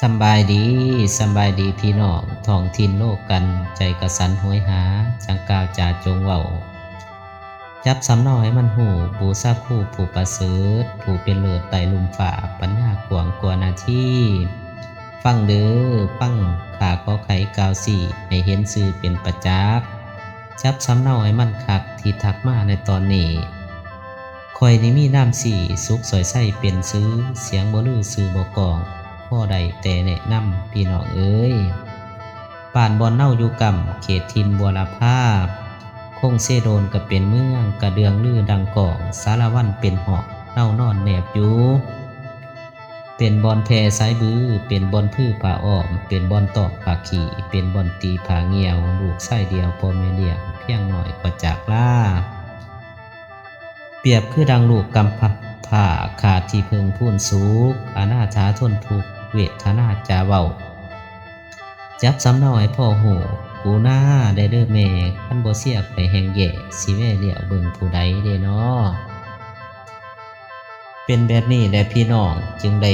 ສຳບາຍດີ, ສຳບາຍດີພີ່ນ້ອງ ທ້ອງຖິ່ນໂລກັນ, ໃຈກະສັນໂຫຍຫາ, ຈັ່ງກ່າວຈາຈົ່ງເວົ້າ. ຈັບສຳເນົາໃຫ້ມັນຮູ້, ບູຊາຄູຜູ້ປະເສີດ, ຜູ້ເປັນເລີດໃຕ້ລຸ່ມຟ້າ, ປັນຍາກວ້າງກວ່າໜ້າທີ່. ຟັງເດີ້, ຟັງ, ຂ້າຂໍໄຂກ່າວຊີ້, ໃຫ້ເຫັນຊື່ເປັນປະຈັກ. ຈັບສຳເນົາໃຫ້ມັນຄັກ ທີ່ທັກມາໃນຕອນນີ້. ຂ້ອຍນີ້ມີນາມສີ, ສຸກສອຍໄຊເປັນຊື່, ສຽງບໍ່ລືຊື່ບໍ່ກ້ອງ, ພໍໄດ້ແຕ່ແນະນຳພີ່ນ້ອງເອີຍ. ບ້ານບ່ອນເຮົາຢູ່ກ້ຳ ເຂດຖິ່ນບົວລະພາ, ຄົງເຊໂດນກໍເປັນເມືອງ, ກະເດື່ອງລືດັງກ້ອງ, ສາລະວັນເປັນຫ້ອງ, ເຮົານອນແນບຢູ່. ເປັນບ່ອນແຜ່ສາຍບື, ເປັນບ່ອນຜືຜ້າອ້ອມ, ເປັນບ່ອນຕອກຜ້າຂີ້, ເປັນບ່ອນຕີຜ້າງ່ຽວ, ລູກຊາຍດຽວພໍ່ແມ່ລ້ຽງ, ພຽງນ້ອຍກໍຈາກລາ. ປຽບຄືດັ່ງລູກກຳພະ ພ້າຂາດທີ່ເພິ່ງພູນສຸກ, ອະນາຖາທົນທຸກ, ເວທະນາຈາເວົ້າ. ຈັບສຳເນົາໃຫ້ພໍ່ຮູ້, ກູນາໄດ້ເດີ້ແມ່, ຄັນບໍ່ເຊຍຂ້ອຍແຮ່ງແຍ່, ຊິແວຫຼຽວເບິ່ງຜູ້ໃດເດ້ນໍ. ເປັນແບບນີ້ແຫຼະພີ່ນ້ອງ ຈຶ່ງໄດ້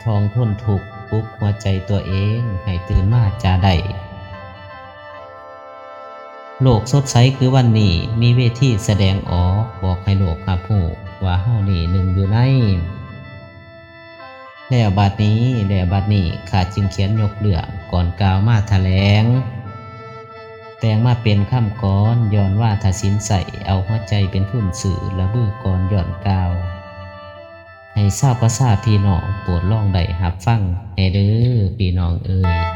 ທ່ອງທົນທຸກ, ປຸກຫົວໃຈຕົວເອງໃຫ້ຕື່ນມາຈາໄດ້. ໂລກສົດໃສຄືວັນນີ້, ມີເວທີສະແດງອອກ, ບອກໃຫ້ໂລກຮັບຮູ້ ວ່າເຮົານີ້ໜຶ່ງຢູ່ໃນ. ແລ້ວບັດນີ້, ແລ້ວບັດນີ້, ຂ້າຈຶ່ງຂຽນຍົກເລື່ອງ ກ່ອນກ່າວມາຖະແຫຼງ. ແຕ່ງມາເປັນຄຳກອນ, ຍ້ອນວາທະສິນໃສ, ເອົາຫົວໃຈເປັນທຶນຊື່, ລະບືກ່ອນຍ້ອນກ່າວ. ໃຫ້ຊາວປະຊາພີ່ນ້ອງ ໂປດລອງໄດ້ຮັບຟັງແດ່ເດີ້ ພີ່ນ້ອງເອີຍ.